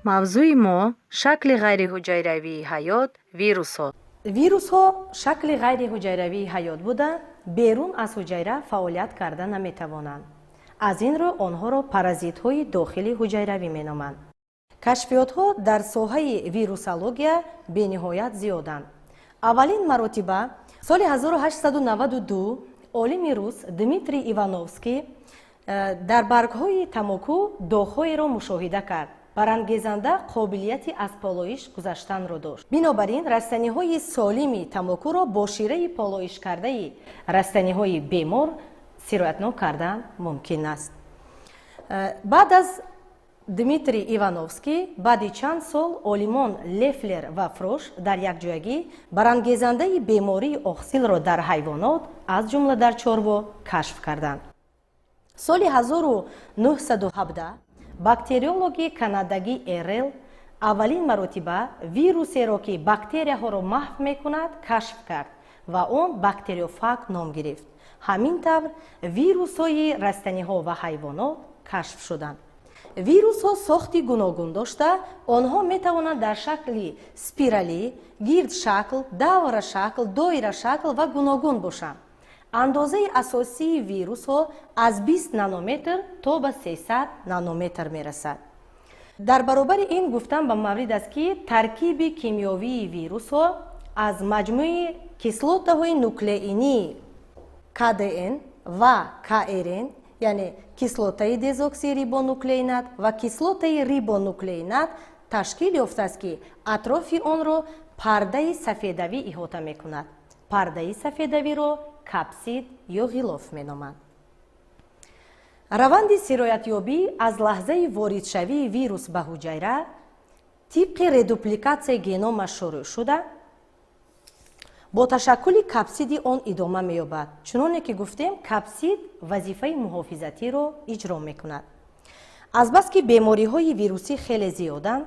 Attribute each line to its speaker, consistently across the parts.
Speaker 1: Мавзӯи мо: шакли ғайриҳуҷайравии ҳаёт, вирусҳо.
Speaker 2: Вирусҳо шакли ғайриҳуҷайравии ҳаёт буда, берун аз ҳуҷайра фаъолият карда наметавонанд. Аз ин рӯ онҳоро паразитҳои дохили ҳуҷайравӣ меноманд. Кашфиётҳо дар соҳаи вирусология бениҳоят зиёданд. Аввалин маротиба соли 1892 олими рус Дмитрий Ивановский дар баргҳои тамоку доғҳоеро мушоҳида кард. Барангезанда қобилияти аз полоиш гузаштанро дошт. Бинобар ин растаниҳои солими тамокуро бо шираи полоишкардаи растаниҳои бемор сироятнок кардан мумкин аст. Баъд аз Дмитрий Ивановский баъди чанд сол олимон Лефлер ва Фрош дар якҷоягӣ барангезандаи бемории охсилро дар ҳайвонот, аз ҷумла дар чорво, кашф карданд. Соли 1917 бактериологи канадагӣ Эрел аввалин маротиба вирусеро, ки бактерияҳоро маҳв мекунад, кашф кард ва он бактериофаг ном гирифт. Ҳамин тавр вирусҳои растаниҳо ва ҳайвонот кашф шуданд. Вирусҳо сохти гуногун дошта, онҳо метавонанд дар шакли спиралӣ, гирдшакл, даврашакл, доирашакл ва гуногун бошанд. Андозаи асосии вирусҳо аз 20 нанометр то ба 300 нанометр мерасад. Дар баробари ин гуфтан ба маврид аст, ки таркиби кимиёвии вирусҳо аз маҷмӯи кислотаҳои нуклеинии КДН ва КРН, яъне кислотаи дезоксирибонуклеинат ва кислотаи рибонуклеинат ташкил ёфтааст, ки атрофи онро пардаи сафедавӣ иҳота мекунад. Пардаи сафедавиро капсид ё ғилоф меноманд. Раванди сироятёбӣ аз лаҳзаи воридшавии вирус ба ҳуҷайра тибқи редупликатсияи генома шурӯъ шуда, бо ташаккули капсиди он идома меёбад. Чуноне ки гуфтем, капсид вазифаи муҳофизатиро иҷро мекунад. Азбаски бемориҳои вирусӣ хеле зиёданд,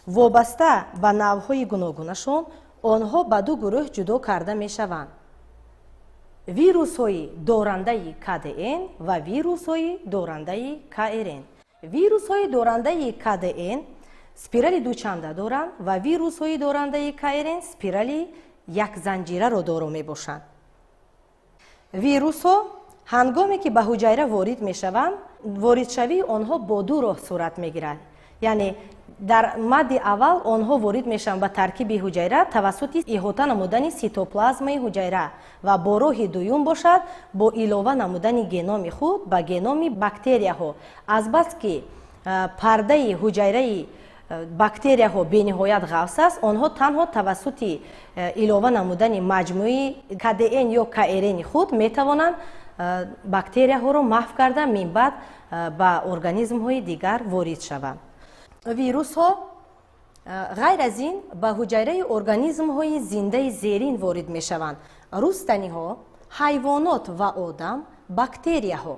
Speaker 2: вобаста ба навъҳои гуногунашон онҳо ба ду гурӯҳ ҷудо карда мешаванд: вирусҳои дорандаи КДН ва вирусҳои дорандаи КРН. Вирусҳои дорандаи КДН спирали дучанда доранд ва вирусҳои дорандаи КРН спирали якзанҷираро доро мебошанд. Вирусҳо ҳангоме ки ба ҳуҷайра ворид мешаванд, воридшавии онҳо бо ду роҳ сурат мегирад. Яъне дар мадди аввал онҳо ворид мешаванд ба таркиби ҳуҷайра тавассути иҳота намудани ситоплазмаи ҳуҷайра ва бо роҳи дуюм бошад, бо илова намудани геноми худ ба геноми бактерияҳо. Азбаски пардаи ҳуҷайраи бактерияҳо бениҳоят ғафс аст, онҳо танҳо тавассути илова намудани маҷмӯи КДН ё КРНи худ метавонанд бактерияҳоро маҳв карда, минбаъд ба организмҳои дигар ворид шаванд. Вирусҳо ғайр аз ин ба ҳуҷайраи организмҳои зиндаи зерин ворид мешаванд: рустаниҳо, ҳайвонот ва одам, бактерияҳо.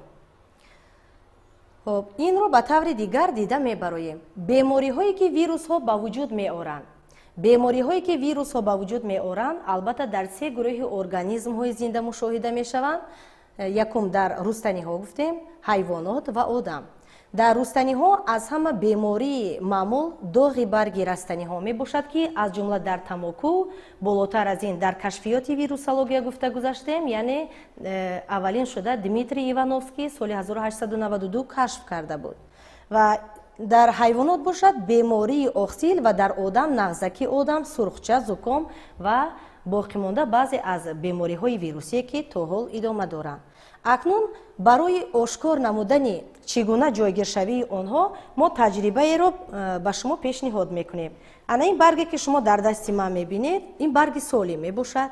Speaker 2: Хоб, инро ба таври дигар дида мебароем. Бемориҳое, ки вирусҳо ба вуҷуд меоранд. Бемориҳое, ки вирусҳо ба вуҷуд меоранд, албатта, дар се гурӯҳи организмҳои зинда мушоҳида мешаванд. Якум, дар рустаниҳо гуфтем, ҳайвонот ва одам. Дар рустаниҳо аз ҳама бемории маъмул доғи барги растаниҳо мебошад, ки аз ҷумла дар тамоку. Болотар аз ин дар кашфиёти вирусология гуфта гузаштем, яъне аввалин шуда Дмитрий Ивановский соли 1892 кашф карда буд. Ва дар ҳайвонот бошад, бемории охсил ва дар одам нағзаки одам, сурхча, зуком ва боқимонда баъзе аз бемориҳои вирусие, ки то ҳол идома доранд. Акнун барои ошкор намудани чӣ гуна ҷойгиршавии онҳо мо таҷрибаеро ба шумо пешниҳод мекунем. Ана ин барге, ки шумо дар дасти ман мебинед, ин барги солим мебошад.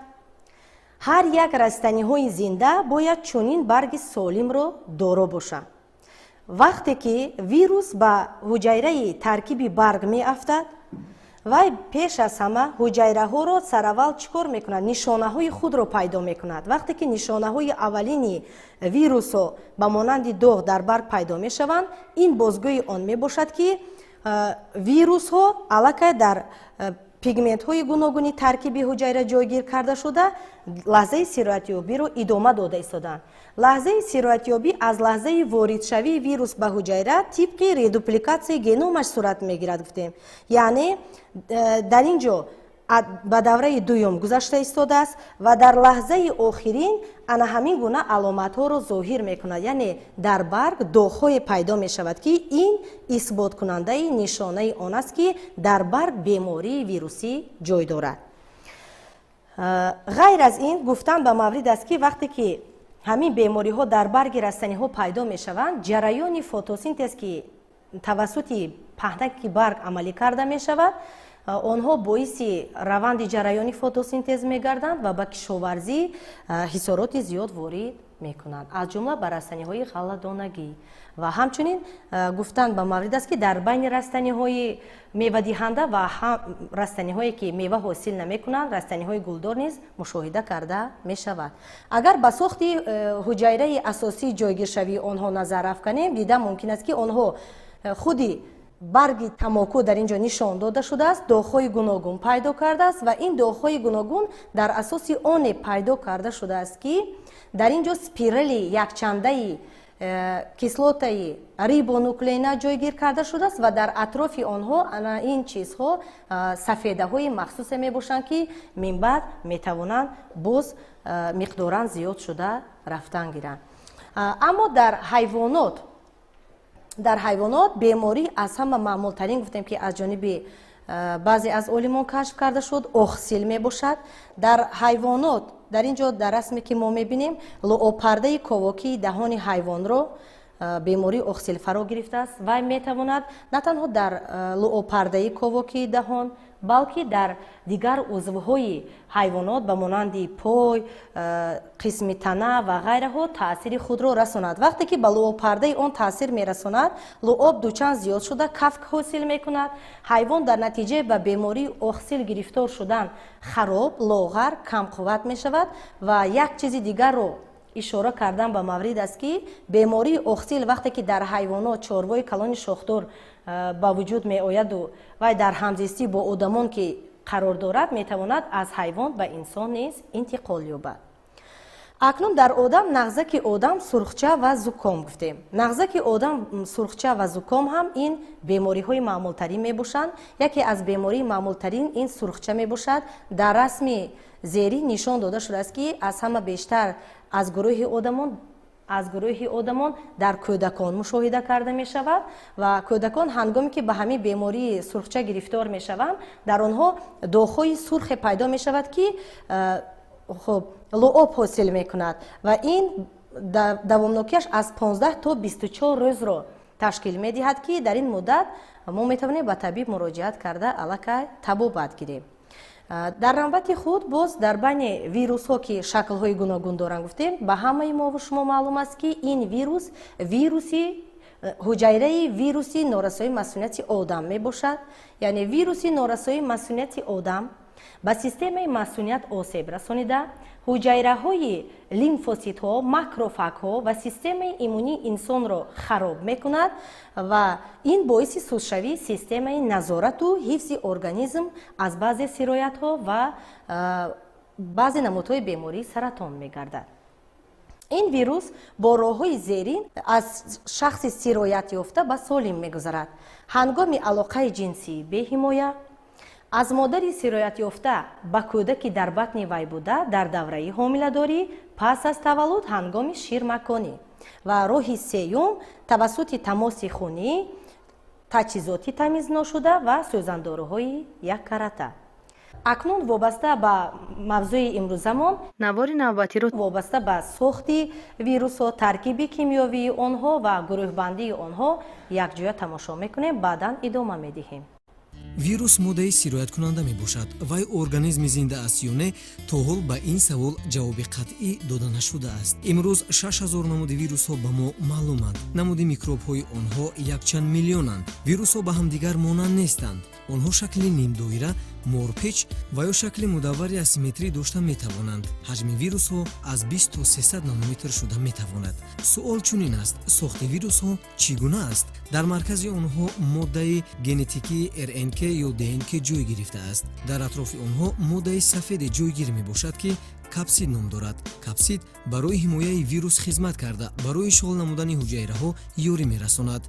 Speaker 2: Ҳар як растаниҳои зинда бояд чунин барги солимро доро бошанд. Вақте ки вирус ба ҳуҷайраи таркиби барг меафтад, вай пеш аз ҳама ҳуҷайраҳоро сараввал чӣ кор мекунад? Нишонаҳои худро пайдо мекунад. Вақте ки нишонаҳои аввалини вирусҳо ба монанди доғ дар барг пайдо мешаванд, ин бозгӯи он мебошад, ки вирусҳо аллакай дар Пигментҳои гуногуни таркиби ҳуҷайра ҷойгир карда шуда, лаҳзаи сироятёбиро идома дода истоданд. Лаҳзаи сироятёбӣ аз лаҳзаи воридшавии вирус ба ҳуҷайра тибқи редупликатсияи геномаш сурат мегирад, гуфтем. Яъне дар ин ҷо ба давраи дуюм гузашта истодааст ва дар лаҳзаи охирин ана ҳамин гуна аломатҳоро зоҳир мекунад, яъне дар барг доғҳое пайдо мешавад, ки ин исботкунандаи нишонаи он аст, ки дар барг бемории вирусӣ ҷой дорад. Ғайр аз ин, гуфтан ба маврид аст, ки вақте ки ҳамин бемориҳо дар барги растаниҳо пайдо мешаванд, ҷараёни фотосинтез, ки тавассути паҳнаки барг амалӣ карда мешавад, онҳо боиси раванди ҷараёни фотосинтез мегарданд ва ба кишоварзӣ хисороти зиёд ворид мекунанд, аз ҷумла ба растаниҳои ғалладонагӣ. Ва ҳамчунин гуфтан ба маврид аст, ки дар байни растаниҳои мевадиҳанда ва растаниҳое, ки мева ҳосил намекунанд, растаниҳои гулдор низ мушоҳида карда мешавад. Агар ба сохти ҳуҷайраи асосии ҷойгиршавии онҳо назар афканем, дида мумкин аст, ки онҳо худи барги тамоку дар ин ҷо нишон дода шудааст, доғҳои гуногун пайдо кардааст ва ин доғҳои гуногун дар асоси оне пайдо карда шудааст, ки дар ин ҷо спирали якчандаи кислотаи рибонуклеина ҷойгир карда шудааст ва дар атрофи онҳо ана ин чизҳо сафедаҳои махсусе мебошанд, ки минбаъд метавонанд боз миқдоран зиёд шуда рафтан гиранд. Аммо дар ҳайвонот беморӣ аз ҳама маъмултарин, гуфтем, ки аз ҷониби баъзе аз олимон кашф карда шуд, охсил мебошад. Дар ҳайвонот дар ин ҷо дар расме, ки мо мебинем, луобпардаи ковокии даҳони ҳайвонро бемории охсил фаро гирифтааст. Вай метавонад на танҳо дар луобпардаи ковокии даҳон, балки дар дигар узвҳои ҳайвонот ба монанди пой, қисми тана ва ғайраҳо таъсири худро расонад. Вақте ки ба луобпардаи он таъсир мерасонад, луоб дучанд зиёд шуда, кафк ҳосил мекунад. Ҳайвон дар натиҷаи ба бемории охсил гирифтор шудан хароб, лоғар, камқувват мешавад. Ва як чизи дигарро ишора кардан ба маврид аст, ки бемории охсил вақте ки дар ҳайвонот, чорвои калони шохдор ба вуҷуд меояду вай дар ҳамзистӣ бо одамон ки қарор дорад, метавонад аз ҳайвон ба инсон низ интиқол ёбад. Акнун дар одам, нағзаки одам, сурхча ва зуком гуфтем. Нағзаки одам, сурхча ва зуком ҳам ин бемориҳои маъмултарин мебошанд. Яке аз бемории маъмултарин ин сурхча мебошад. Дар расми зерин нишон дода шудааст, ки аз ҳама бештар аз гурӯҳи одамон дар кӯдакон мушоҳида карда мешавад. Ва кӯдакон ҳангоме ки ба ҳамин бемории сурхча гирифтор мешаванд, дар онҳо доғҳои сурхе пайдо мешавад, ки хуб луоб ҳосил мекунад ва ин давомнокиаш аз 15 то 24 рӯзро ташкил медиҳад, ки дар ин муддат мо метавонем ба табиб муроҷиат карда, аллакай табобат гирем. Дар навбати худ боз дар байни вирусҳо, ки шаклҳои гуногун доранд, гуфтем, ба ҳамаи мову шумо маълум аст, ки ин вирус вируси ҳуҷайраи вируси норасоии масунияти одам мебошад. Яъне вируси норасоии масунияти одам ба системаи масуният осеб расонида, ҳуҷайраҳои лимфоситҳо, макрофагҳо ва системаи иммунии инсонро хароб мекунад ва ин боиси сустшавии системаи назорату ҳифзи организм аз баъзе сироятҳо ва баъзе намудҳои бемории саратон мегардад. Ин вирус бо роҳҳои зерин аз шахси сироятёфта ба солим мегузарад: ҳангоми алоқаи ҷинсии беҳимоя, аз модари сироятёфта ба кӯдаки дар батни вай буда дар давраи ҳомиладорӣ, пас аз таваллуд, ҳангоми ширмаконӣ. Ва роҳи сеюм тавассути тамоси хунӣ, таҷҳизоти тамиз ношуда ва сӯзандоруҳои яккарата. Акнун вобаста ба мавзӯи имрӯзамон
Speaker 1: навори навбатиро
Speaker 2: вобаста ба сохти вирусҳо, таркиби кимиёвии онҳо ва гурӯҳбандии онҳо якҷоя тамошо мекунем, баъдан идома медиҳем.
Speaker 3: Вирус моддаи сирояткунанда мебошад. Вай организми зинда аст ё не, то ҳол ба ин савол ҷавоби қатъӣ дода нашудааст. Имрӯз 6000 намуди вирусҳо ба мо маълуманд. Намуди микробҳои онҳо якчанд миллионанд. Вирусҳо ба ҳамдигар монанд нестанд. Онҳо шакли нимдоира, морпеч ва ё шакли мудаввари асимметрӣ дошта метавонанд. Ҳаҷми вирусҳо аз 20 то 300 нанометр шуда метавонад. Суол чунин аст: сохти вирусҳо чӣ гуна аст? Дар маркази онҳо моддаи генетикии РНК ё ДНК ҷой гирифтааст. Дар атрофи онҳо моддаи сафеде ҷойгир мебошад, ки капсид ном дорад. Капсид барои ҳимояи вирус хизмат карда, барои ишғол намудани ҳуҷайраҳо ёрӣ мерасонад.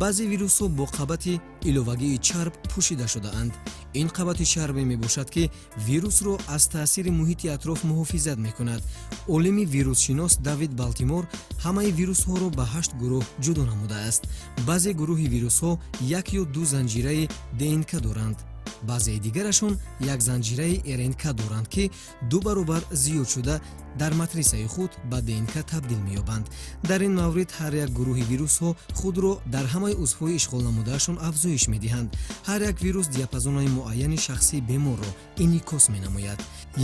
Speaker 3: Баъзе вирусҳо бо қабати иловагии чарб пӯшида шудаанд. Ин қабати чарбе мебошад, ки вирусро аз таъсири муҳити атроф муҳофизат мекунад. Олими вирусшинос Давид Балтимор ҳамаи вирусҳоро ба ҳашт гурӯҳ ҷудо намудааст. Баъзе гурӯҳи вирусҳо як ё ду занҷираи ДНК доранд, баъзеи дигарашон як занҷираи РНК доранд, ки ду баробар зиёд шуда, дар матрисаи худ ба ДНК табдил меёбанд. Дар ин маврид ҳар як гурӯҳи вирусҳо худро дар ҳамаи узвҳои ишғолнамудаашон афзоиш медиҳанд. Ҳар як вирус диапазонаи муайяни шахсии беморро инъикос менамояд,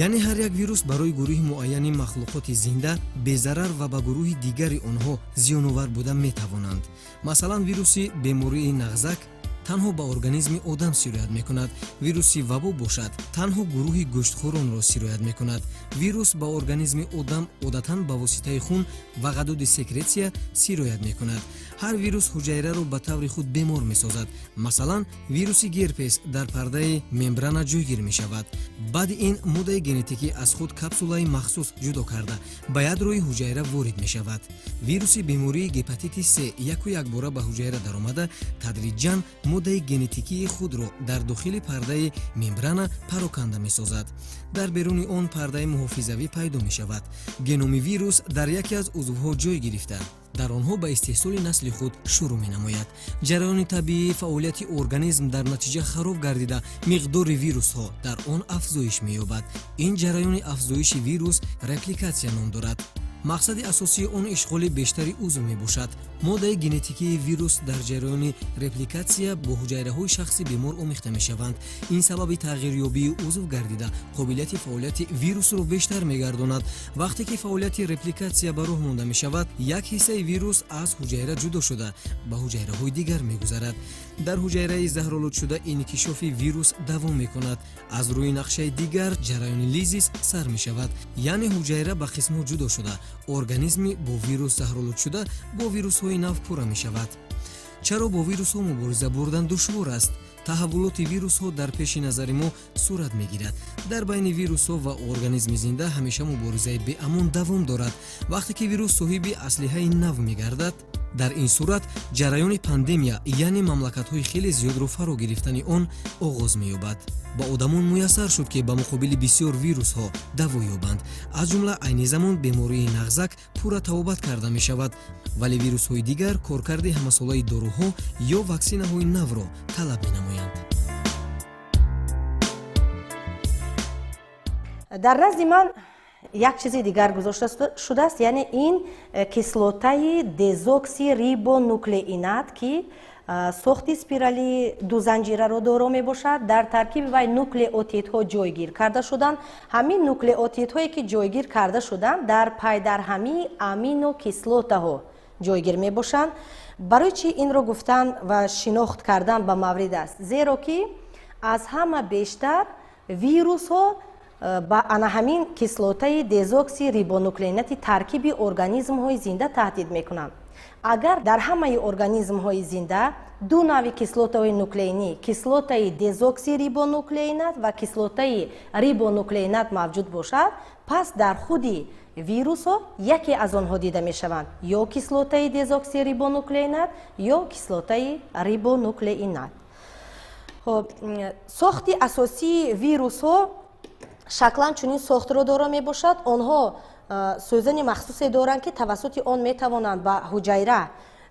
Speaker 3: яъне ҳар як вирус барои гурӯҳи муайяни махлуқоти зинда безарар ва ба гурӯҳи дигари онҳо зиёновар буда метавонанд. Масалан, вируси бемории нағзак танҳо ба организми одам сироят мекунад, вируси вабо бошад, танҳо гурӯҳи гӯштхӯронро сироят мекунад. Вирус ба организми одам одатан ба воситаи хун ва ғадуди секретсия сироят мекунад. Ҳар вирус ҳуҷайраро ба таври худ бемор месозад. Масалан, вируси герпес дар пардаи мембрана ҷойгир мешавад. Баъди ин моддаи генетикӣ аз худ капсулаи махсус ҷудо карда, ба ядрои ҳуҷайра ворид мешавад. Вируси бемории гепатити С яку якбора ба ҳуҷайра даромада, тадриҷан моддаи генетикии худро дар дохили пардаи мембрана пароканда месозад. Дар беруни он пардаи муҳофизавӣ пайдо мешавад. Геноми вирус дар яке аз узвҳо ҷой гирифта, дар онҳо ба истеҳсоли насли худ шурӯъ менамояд. Ҷараёни табиии фаъолияти организм дар натиҷа хароб гардида, миқдори вирусҳо дар он афзоиш меёбад. Ин ҷараёни афзоиши вирус репликатсия ном дорад. Мақсади асосии он ишғоли бештари узв мебошад. Моддаи генетикии вирус дар ҷараёни репликатсия бо ҳуҷайраҳои шахси бемор омехта мешаванд. Ин сабаби тағйирёбии узв гардида, қобилияти фаъолияти вирусро бештар мегардонад. Вақте ки фаъолияти репликатсия ба роҳ монда мешавад, як ҳиссаи вирус аз ҳуҷайра ҷудо шуда, ба ҳуҷайраҳои дигар мегузарад. Дар ҳуҷайраи заҳролудшуда инкишофи вирус давом мекунад. Аз рӯи нақшаи дигар ҷараёни лизис сар мешавад, яъне ҳуҷайра ба қисмҳо ҷудо шуда, организми бо вирус заҳролудшуда бо вирусҳои нав пурра мешавад. Чаро бо вирусҳо мубориза бурдан душвор аст? Таҳаввулоти вирусҳо дар пеши назари мо сурат мегирад. Дар байни вирусҳо ва организми зинда ҳамеша муборизаи беамон давом дорад. Вақте ки вирус соҳиби аслиҳаи нав мегардад, дар ин сурат ҷараёни пандемия, яъне мамлакатҳои хеле зиёдро фаро гирифтани он оғоз меёбад. Ба одамон муяссар шуд, ки ба муқобили бисёр вирусҳо даво ёбанд. Аз ҷумла айни замон бемории нағзак пурра табобат карда мешавад, вале вирусҳои дигар коркарди ҳамасолаи доруҳо ё ваксинаҳои навро талаб менамоянд.
Speaker 2: Дар назди ман як чизи дигар гузошта шудааст, яъне ин кислотаи дезоксирибонуклеинат, ки сохти спиралии дузанҷираро доро мебошад. Дар таркиби вай нуклеотидҳо ҷойгир карда шуданд. Ҳамин нуклеотидҳое, ки ҷойгир карда шуданд, дар пайдарҳамии аминокислотаҳо ҷойгир мебошанд. Барои чӣ инро гуфтан ва шинохт кардан ба маврид аст? Зеро ки аз ҳама бештар вирусҳо ба ана ҳамин кислотаи дезоксирибонуклеинати таркиби организмҳои зинда таҳдид мекунанд. Агар дар ҳамаи организмҳои зинда ду навъи кислотаҳои нуклеинӣ, кислотаи дезоксирибонуклеинат ва кислотаи рибонуклеинат мавҷуд бошад, пас дар худи вирусҳо яке аз онҳо дида мешаванд: ё кислотаи дезоксирибонуклеинат, ё кислотаи рибонуклеинат. Хоб, сохти асосии вирусҳо шаклан чунин сохтро доро мебошад. Онҳо сӯзани махсусе доранд, ки тавассути он метавонанд ба ҳуҷайра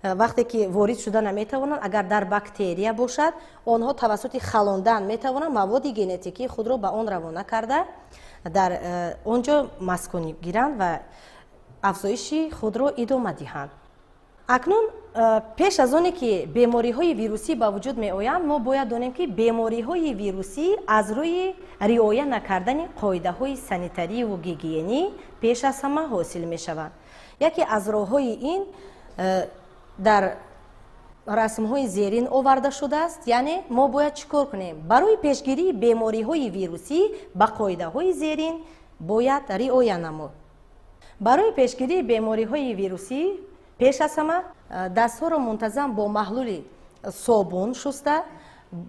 Speaker 2: вақте ки ворид шуда наметавонанд. Агар дар бактерия бошад, онҳо тавассути халондан метавонанд маводи генетикии худро ба он равона карда, дар он ҷо маскун гиранд ва афзоиши худро идома диҳанд. Акнун, пеш аз оне ки бемориҳои вирусӣ ба вуҷуд меоянд, мо бояд донем, ки бемориҳои вирусӣ аз рӯи риоя накардани қоидаҳои санитариву гигиенӣ пеш аз ҳама ҳосил мешаванд. Яке аз роҳҳои ин дар Расмҳои зерин оварда шудааст, яъне мо бояд чӣ кор кунем? Барои пешгирии бемориҳои вирусӣ ба қоидаҳои зерин бояд риоя намуд. Барои пешгирии бемориҳои вирусӣ пеш аз ҳама дастҳоро мунтазам бо маҳлули собун шуста,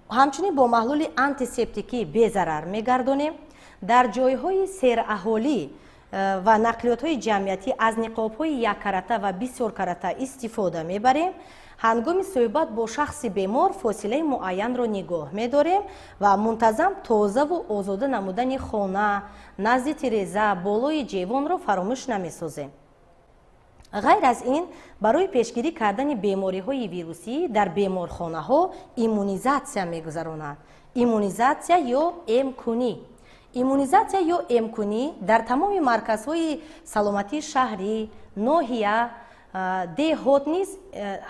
Speaker 2: ҳамчунин бо маҳлули антисептикӣ безарар мегардонем. Дар ҷойҳои сераҳолӣ ва нақлиётҳои ҷамъиятӣ аз ниқобҳои яккарата ва бисёркарата истифода мебарем. Ҳангоми суҳбат бо шахси бемор фосилаи муайянро нигоҳ медорем ва мунтазам тозаву озода намудани хона, назди тиреза, болои ҷевонро фаромӯш намесозем. Ғайр аз ин, барои пешгирӣ кардани бемориҳои вирусӣ дар беморхонаҳо иммунизатсия мегузаронанд. Иммунизатсия ё эмкунӣ. Иммунизатсия ё эмкунӣ дар тамоми марказҳои саломатии шаҳрӣ, ноҳия, деҳот низ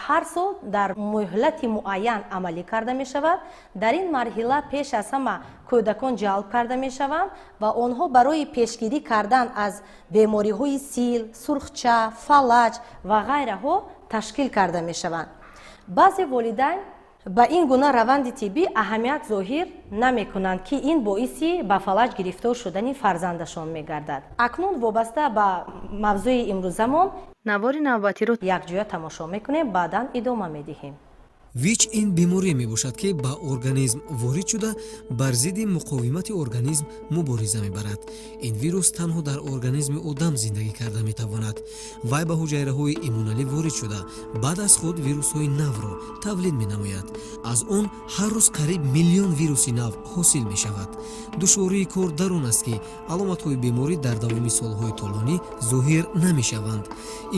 Speaker 2: ҳар сол дар муҳлати муайян амалӣ карда мешавад. Дар ин марҳила пеш аз ҳама кӯдакон ҷалб карда мешаванд ва онҳо барои пешгирӣ кардан аз бемориҳои сил, сурхча, фалаҷ ва ғайраҳо ташкил карда мешаванд. Баъзе волидайн ба ин гуна раванди тиббӣ аҳамият зоҳир намекунанд, ки ин боиси ба фалаҷ гирифтор шудани фарзандашон мегардад. Акнун вобаста ба мавзӯи имрӯзамон
Speaker 1: навори навбатиро
Speaker 2: якҷоя тамошо мекунем, баъдан идома медиҳем.
Speaker 3: ВИЧ ин беморие мебошад, ки ба организм ворид шуда бар зидди муқовимати организм мубориза мебарад. Ин вирус танҳо дар организми одам зиндагӣ карда метавонад. Вай ба ҳуҷайраҳои иммуналӣ ворид шуда, баъд аз худ вирусҳои навро тавлид менамояд. Аз он ҳар рӯз қариб миллион вируси нав ҳосил мешавад. Душвории кор дар он аст, ки аломатҳои беморӣ дар давоми солҳои тӯлонӣ зоҳир намешаванд.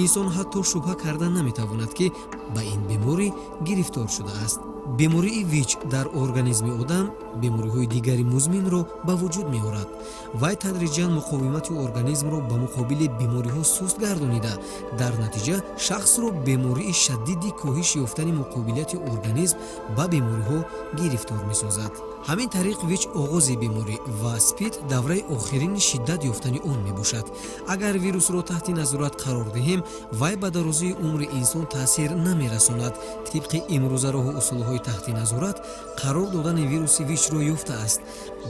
Speaker 3: Инсон ҳатто шубҳа карда наметавонад, ки ба ин беморӣ гирифтор шудааст. Бемории ВИЧ дар организми одам бемориҳои дигари музминро ба вуҷуд меорад. Вай тадриҷан муқовимати организмро ба муқобили бемориҳо суст гардонида, дар натиҷа шахсро бемории шадиди коҳиш ёфтани муқобилияти организм ба бемориҳо гирифтор месозад. Ҳамин тариқ, ВИЧ оғози беморӣ ва СПИД давраи охирини шиддат ёфтани он мебошад. Агар вирусро таҳти назорат қарор диҳем, вай ба дарозии умри инсон таъсир намерасонад. Тибқи имрӯза роҳу усулҳои таҳти назорат қарор додани вируси ВИЧро ёфтааст.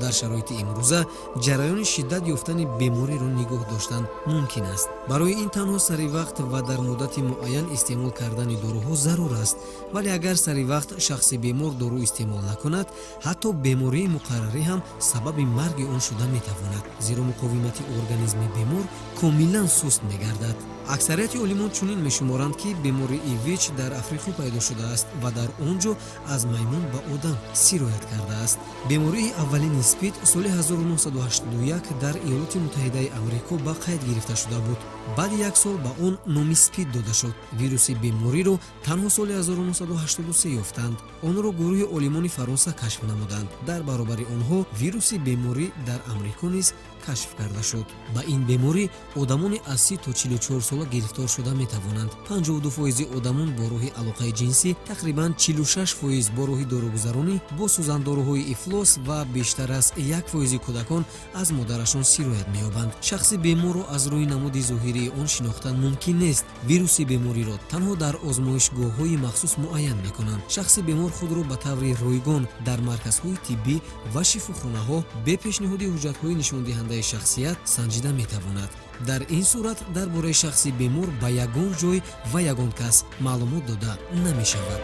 Speaker 3: Дар шароити имрӯза ҷараёни шиддат ёфтани бемориро нигоҳ доштан мумкин аст. Барои ин танҳо сари вақт ва дар муддати муайян истеъмол кардани доруҳо зарур аст. Вале агар сари вақт шахси бемор дору истеъмол накунад, ҳатто бемории муқаррарӣ ҳам сабаби марги он шуда метавонад, зеро муқовимати организми бемор комилан суст мегардад. Аксарияти олимон чунин мешуморанд, ки бемории ВИЧ дар Африқо пайдо шудааст ва дар он ҷо аз маймун ба одам сироят кардааст. Бемории аввалини СПИД соли 1981 дар Иёлоти Муттаҳидаи Амрико ба қайд гирифта шуда буд. Баъди як сол ба он номи СПИД дода шуд. Вируси бемориро танҳо соли 1983 ёфтанд. Онро гурӯҳи олимони Фаронса кашф намуданд. Дар баробари онҳо вируси беморӣ дар Амрико низ кашф карда шуд. Ба ин беморӣ одамони аз 30 то 44 сола гирифтор шуда метавонанд. 52% одамон бо роҳи алоқаи ҷинсӣ, тақрибан 46% бо роҳи доругузаронӣ бо сӯзандоруҳои ифлос ва бештар аз 1% кӯдакон аз модарашон сироят меёбанд. Шахси беморро аз рӯи намуди зоҳирии он шинохтан мумкин нест. Вируси бемориро танҳо дар озмоишгоҳҳои махсус муайян мекунанд. Шахси бемор худро ба таври ройгон дар марказҳои тиббӣ ва шифохонаҳо бе пешниҳоди ҳуҷҷатҳои нишондиҳандаи шахсият санҷида метавонад. Дар ин сурат дар бораи шахси бемор ба ягон ҷой ва ягон кас маълумот дода намешавад.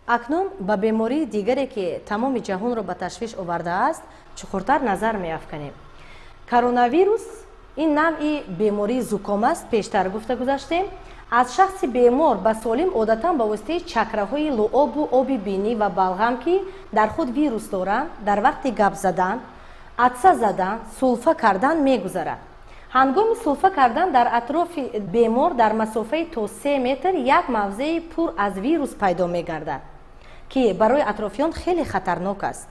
Speaker 2: Акнун ба бемории дигаре, ки тамоми ҷаҳонро ба ташвиш овардааст, чуқуртар назар меафканем. Коронавирус ин навъи бемории зуком аст, пештар гуфта гузаштем. Аз шахси бемор ба солим одатан ба воситаи чакраҳои луобу оби бинӣ ва балғам, ки дар худ вирус доранд, дар вақти гап задан, атса задан, сулфа кардан мегузарад. Ҳангоми сулфа кардан дар атрофи бемор дар масофаи то 3 метр як мавзеи пур аз вирус пайдо мегардад, ки барои атрофиён хеле хатарнок аст.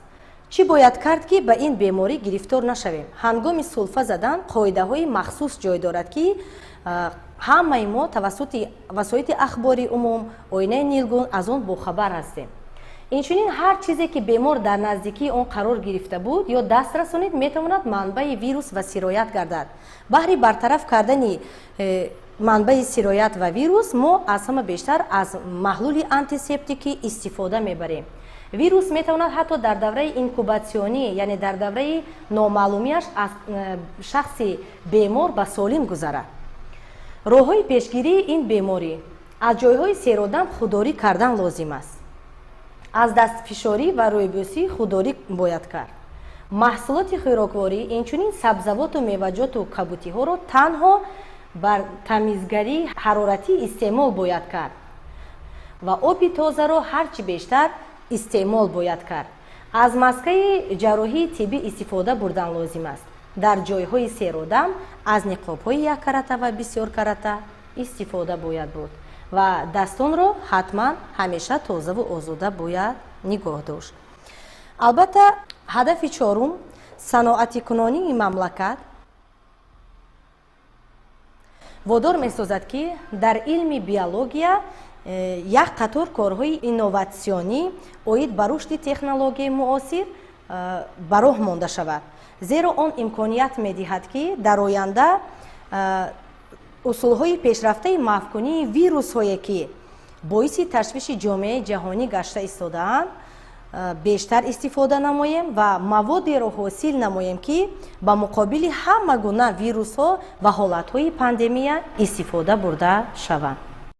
Speaker 2: Чӣ бояд кард, ки ба ин беморӣ гирифтор нашавем? Ҳангоми сулфа задан қоидаҳои махсус ҷой дорад, ки ҳамаи мо тавассути васоити ахбори умум, оинаи нилгун аз он бохабар ҳастем. Инчунин ҳар чизе, ки бемор дар наздикии он қарор гирифта буд ё даст расонид, метавонад манбаи вирус ва сироят гардад. Баҳри бартараф кардани манбаи сироят ва вирус мо аз ҳама бештар аз маҳлули антисептикӣ истифода мебарем. Вирус метавонад ҳатто дар давраи инкубатсионӣ, яъне дар давраи номаълумиаш, аз шахси бемор ба солим гузарад. Роҳҳои пешгирии ин беморӣ: аз ҷойҳои серодам худдорӣ кардан лозим аст, аз дастфишорӣ ва рӯйбӯсӣ худдорӣ бояд кард. Маҳсулоти хӯрокворӣ, инчунин сабзавоту меваҷоту кабутиҳоро танҳо бар тамизгарии ҳароратӣ истеъмол бояд кард ва оби тозаро ҳарчи бештар истеъмол бояд кард. Аз маскаи ҷарроҳии тиббӣ истифода бурдан лозим аст. Дар ҷойҳои серодам аз ниқобҳои яккарата ва бисёркарата истифода бояд бурд ва дастонро ҳатман ҳамеша тозаву озода бояд нигоҳ дошт. Албатта, ҳадафи чорум, саноатикунонии мамлакат водор месозад, ки дар илми биология як қатор корҳои инноватсионӣ оид ба рушди технологияи муосир ба роҳ монда шавад, зеро он имконият медиҳад, ки дар оянда усулҳои пешрафтаи маҳвкунии вирусҳое, ки боиси ташвиши ҷомеаи ҷаҳонӣ гашта истодаанд, бештар истифода намоем ва маводеро ҳосил намоем, ки ба муқобили ҳама гуна вирусҳо ва ҳолатҳои пандемия истифода бурда шаванд.